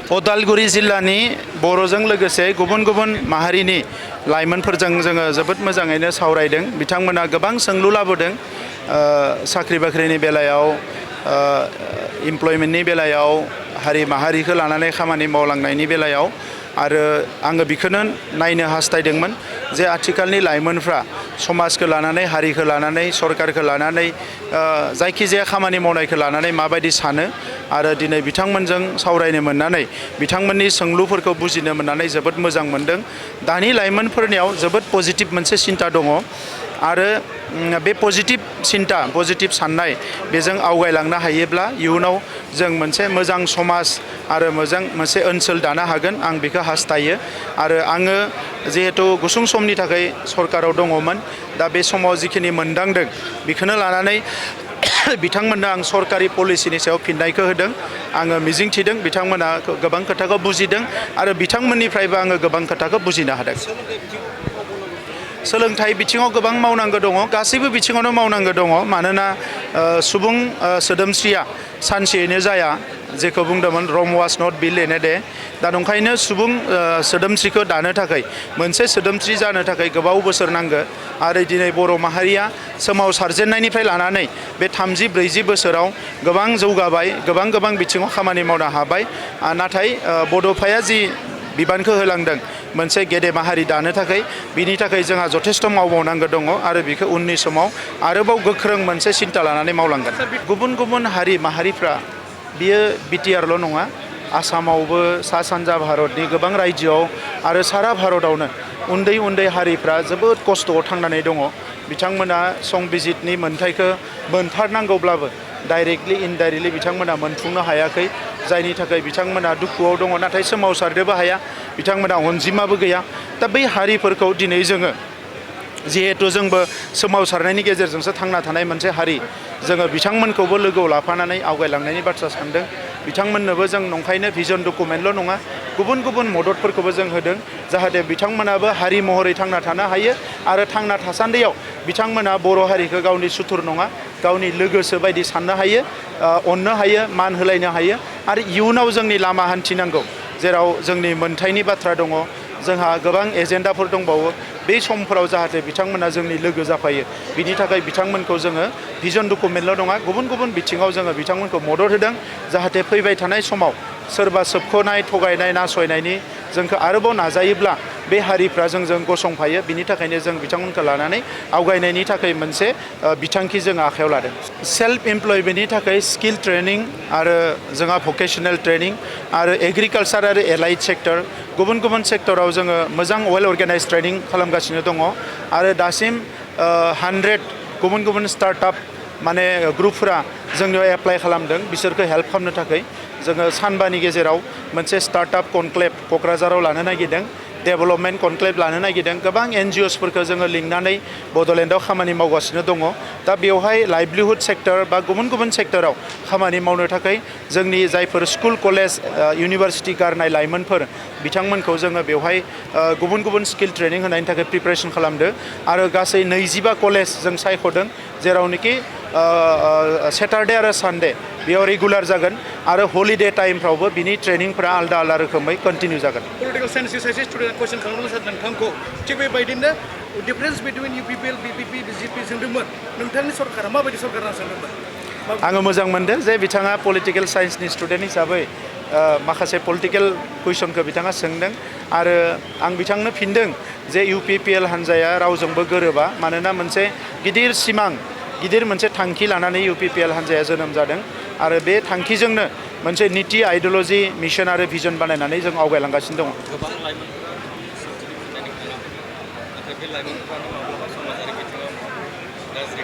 उदालगुरि जिल्लानि बर'जों लोगोसे गुबुन गुबुन माहारिनि लाइमोनफोरजों जोङो जोबोद मोजाङैनो सावरायदों। बिथांमोना गोबां सोंलु लाबोदों साख्रि बाख्रिनि बेलायाव, इमप्लयमेन्टनि बेलायाव, हारि माहारिखौ लानानै खामानि मावलांनायनि बेलायाव। आरो आङो बेखौनो नायनो हास्थायदोंमोन जे आथिखालनि लाइमोनफ्रा समाजखौ लानानै, हारिखौ लानानै, सरकारखौ लानानै, जायखिजाया खामानि मावनायखौ लानानै माबायदि सानो। आरो दिनै बिथांमोनजों सावरायनो मोननानै बिथांमोननि सोंलुफोरखौ बुजिनो मोननानै जोबोद मोजां मोनदों। दानि लाइमोनफोरनियाव जोबोद पजिटिभ मोनसे सिन्ता दङ आरो बे पजिटिभ सिन्ता, पजिटिभ साननाय बेजों आवगायलांनो हायोब्ला इयुनाव जों मोनसे मोजां समाज आरो मोजां मोनसे ओनसोल दानो हागोन, आं बेखौ हास्थायो। आरो आङो जिहेतु गुसुं समनि थाखाय सरकाराव दङमोन, दा बे समाव जिखिनि मोनदांदों बेखौनो लानानै बिथांमोननो आं सरकारि पलिसिनि सायाव फिननायखौ होदों। आङो मिजिंथिदों बिथांमोना गोबां खोथाखौ बुजिदों आरो बिथांमोननिफ्रायबो आङो गोबां खोथाखौ बुजिनो हादों। सोलोंथाइ बिथिङाव गोबां मावनांगौ दङ, गासैबो बिथिङावनो मावनांगौ दङ। मानोना सुबुं सोदोमस्रिया सानसेयैनो जाया, जेखौ बुंदोंमोन Rome was not build in a day. दा नंखायनो सुबुं सोदोमस्रिखौ दानो थाखाय, मोनसे सोदोमस्रि जानो थाखाय गोबाव बोसोर नांगौ। आरो दिनै बर' माहारिया सोमावसारजेननायनिफ्राय लानानै बे 30-40 बोसोराव गोबां जौगाबाय, गोबां बिथिङाव खामानि मावनो हाबाय। नाथाय बड'फाया जि बिबानखौ होलांदों मोनसे गेदेमा हारि दानो थाखाय, बिनि थाखाय जोंहा जथेस्थ' मावबावनांगौ दङ आरो बेखौ उननि समाव आरोबाव गोख्रों मोनसे सिन्ता लानानै मावलांगोन। गुबुन गुबुन हारि माहारिफ्रा, बियो बिटिआरल' नङा, आसामावबो, सा सानजा भारतनि गोबां रायजोआव आरो सारा भारतआवनो उन्दै उन्दै हारिफ्रा जोबोद खस्थ'आव थांनानै दङ। बिथांमोना संबिजितनि मोन्थाइखौ मोनथारनांगौब्लाबो डाइरेक्टलि इनडाइरेक्टलि बिथांमोना मोनफुंनो हायाखै, जायनि थाखाय बिथांमोना दुखुआव दङ, नाथाय सोमावसारनोबो हाया, बिथांमोना अनजिमाबो गैया। दा बै हारिफोरखौ दिनै जोङो, जिहेथु जोंबो सोमावसारनायनि गेजेरजोंसो थांना थानाय मोनसे हारि, जोङो बिथांमोनखौबो लोगोआव लाफानानै आवगायलांनायनि बाथ्रा सानदों। बिथांमोननोबो जों नंखायनो भिजन डकुमेन्टल' नङा, गुबुन गुबुन मददफोरखौबो जों होदों, जाहाथे बिथांमोनाबो हारि महरै थांना थानो हायो। आरो थांना थासान्दियाव बिथांमोना बर' हारिखौ गावनि सुथुर नङा, गावनि लोगोसो बायदि साननो हायो, अननो हायो, मान होलायनो हायो। आरो इयुनाव जोंनि लामा हान्थिनांगौ, जेराव जोंनि मोनथायनि बाथ्रा दङ, जोंहा गोबां एजेन्डाफोर दंबावो, बे समफोराव जाहाथे बिथांमोना जोंनि लोगो जाफायो। बिनि थाखाय बिथांमोनखौ जोङो भिजन डकुमेन्टल' नङा, गुबुन गुबुन बिथिङाव जोङो बिथांमोनखौ मदद होदों, जाहाथे फैबाय थानाय समाव सोरबा सोबख'नाय, थगायनाय, नासयनायनि जोंखौ आरोबाव नाजायोब्ला बे हारिफ्रा जोंजों गसंफायो। बिनि थाखायनो जों बिथांमोनखौ लानानै आवगायनायनि थाखाय मोनसे बिथांखि जों आखायाव लादों। सेल्फ इमप्लयमेन्टनि थाखाय स्किल ट्रेनिं आरो जोंहा भकेसनेल ट्रेनिं आरो एग्रिकालसार आरो एलाइड सेक्टर, गुबुन गुबुन सेक्टराव जोङो मोजां वेल अर्गेनाइज ट्रेनिं खालामगासिनो दङ। आरो दासिम 100 गुबुन गुबुन स्टार्टआप माने ग्रुपफोरा जोंनियाव एप्लाइ खालामदों, बिसोरखौ हेल्प खालामनो थाखाय। जोङो सानबानि गेजेराव मोनसे स्टार्टआप कनक्लेभ क'क्राझाराव लानो नागिरदों, डेभेलपमेन्ट कनक्लेभ लानो नागिरदों। गोबां NGOsफोरखौ जोङो लिंनानै बड'लेण्डआव खामानि मावगासिनो दङ। दा बेवहाय लाइभलिहुड सेक्टर बा गुबुन गुबुन सेक्टराव खामानि मावनो थाखाय जोंनि जायफोर स्कुल, कलेज, इउनिभारसिटि गारनाय लाइमोनफोर, बिथांमोनखौ जोङो बेवहाय गुबुन गुबुन स्किल ट्रेनिं होनायनि थाखाय प्रिपेरेसन खालामदों। आरो गासै 25 कलेज जों सायख'दों, जेरावनोखि सेटारडे आरो सानडे बेयाव रेगुलार जागोन आरो हलिडे टाइमफ्रावबो बिनि ट्रेनिंफोरा आलदा आलदा रोखोमै कन्टिनिउ जागोन। पलिटिकेल साइन्सनि सासे स्टुडेन्ट कुइसन खालामनो सानदों नोंथांखौ, थिग बेबायदिनो difference between UPPL, BPP, BJP सोंदोंमोन, नोंथांनि सरकारा माबायदि सरकार होनना सोंदोंमोन? आङो मोजां मोनदों जे बिथाङा पलिटिकेल साइन्सनि स्टुडेन्ट हिसाबै माखासे पलिटिकेल कुइसनखौ बिथाङा सोंदों। आरो आं बिथांनो फिनदों जे UPPL हान्जाया रावजोंबो गोरोबा, मानोना मोनसे गिदिर सिमां, गिदिर मोनसे थांखि लानानै UPPL हान्जाया जोनोम जादों। आरो बे थांखिजोंनो मोनसे निति, आइडिय'लजि, मिशन आरो भिजन बानायनानै जों आवगायलांगासिनो दङ। गोबां लाइमोनफोरा सोरजिलु खालामो, नाथाय बे लाइमोनफ्रानो माब्लाबा समाजारि बिथिङाव गाज्रि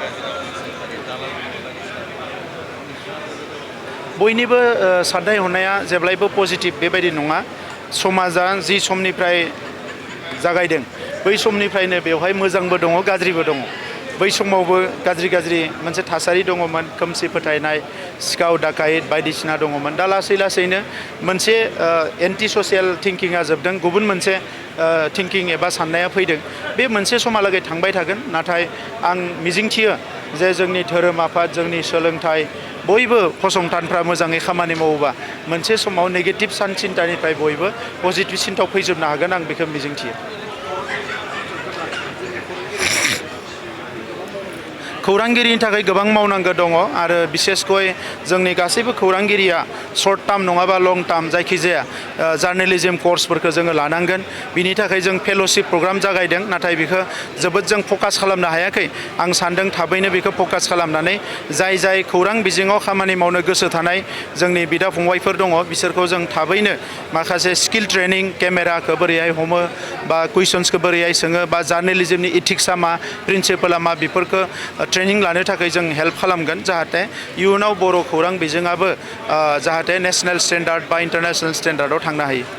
दालाल बयनिबो साननाय हनाया जेब्लायबो पजिटिभ बेबायदि नङा। समाजा जि समनिफ्राय जागायदों बै समनिफ्रायनो बेवहाय मोजांबो दङ, गाज्रिबो दङ। बै समावबो गाज्रि मोनसे थासारि दङमोन, खोमसि फोथायनाय, सिखाव दाखायत बायदिसिना दङमोन। दा लासै लासैनो मोनसे एन्टि ससियेल थिंकिंआ जोबदों, गुबुन मोनसे थिंकिं एबा साननाया फैदों। बे मोनसे समहालागै थांबाय थागोन, नाथाय आं मिजिंथियो जे जोंनि धोरोम आफाद, जोंनि सोलोंथाइ, बयबो फसंथानफ्रा मोजाङै खामानि मावोबा मोनसे समाव नेगेटिभ सानसिन्थानिफ्राय बयबो पजिटिभ सिन्थायाव फैजोबनो हागोन आं बेखौ मिजिंथियो। खौरांगिरिनि थाखाय गोबां मावनांगौ दङ आरो बिसेसकय जोंनि गासैबो खौरांगिरिया सर्ट टार्म नङाबा लं टार्म जायखिजाया जार्नेलिज्म कर्सफोरखौ जोङो लानांगोन। बिनि थाखाय जों फेल'शिप प्रग्राम जागायदों, नाथाय बेखौ जोबोद जों फकास खालामनो हायाखै। आं सानदों थाबैनो बेखौ फकास खालामनानै जाय खौरां बिजोङाव खामानि मावनो गोसो थानाय जोंनि बिदा फंबायफोर दङ बिसोरखौ जों थाबैनो माखासे स्किल ट्रेनिं, केमेराखौ बोरैहाय हमो बा कुइसन्सखौ बोरैहाय सोङो बा जार्नेलिज्मनि इथिक्सआ मा, प्रिन्सिपला मा, बेफोरखौ ट्रेनिं लानो थाखाय जों हेल्प खालामगोन जाहाथे इयुनाव बर' खौरां बिजोङाबो जाहाथे नेसनेल स्टेन्डार्ड बा इन्टारनेसनेल स्टेन्डार्डआव थांनो हायो।